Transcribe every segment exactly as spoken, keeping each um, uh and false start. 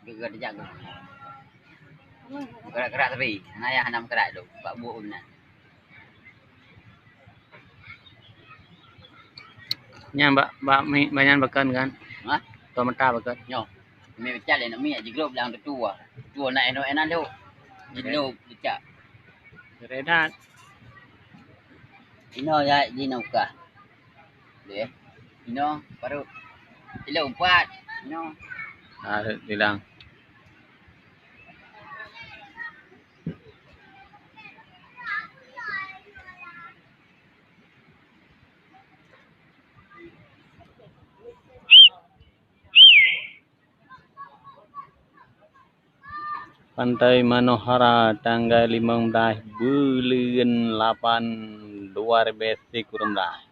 Gerak-gerak teri, hana yah hana meukerak lom, bak buet meunan. Nyan bak, bak mi, bak nyan bak kan, kan? Hah? Tuan meuta bak kan? Nyoe. Mi peucat lé, nak mi jiglop lam tetua. Tetua nak eno enan lho. Jiglop peucat. Redat. Ino ya, di nukah. Deh. Ino baru. Ilo empat. Ino. Ah, bilang. Pantai Manohara, tanggai limong blaih buleuen lapan dua ribèe sikureueng blaih.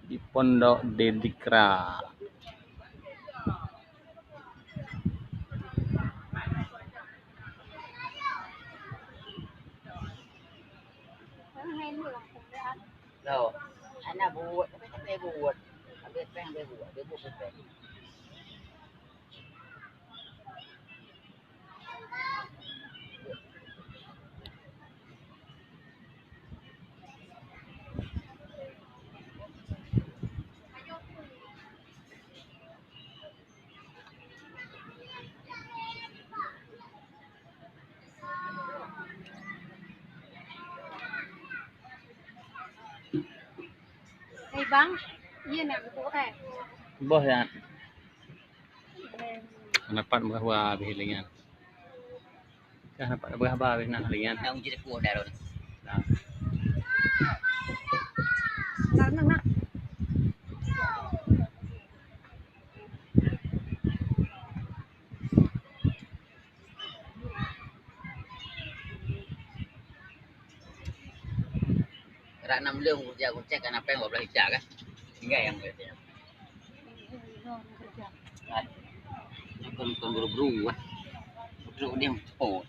Di Pondok Dedikra. Loh, hana buet, tapi, tapi buet. Habis pèng, habis buet, habis buet, habis pèng. Hei bang, iya nak gubuk eh. Boh ya. Kenapa berapa habis lingan? Dah nampak dah berapa habis nak lingan? Nak uji tepuk dah, Ron. Dah. Nak, nak, nak. Rak nam leueng kerja kucek kan apa yang dua belas ijak kan? Tinggal yang kerja. Kan? Bukan, bukan buru-buru kan? Betul dia cepat.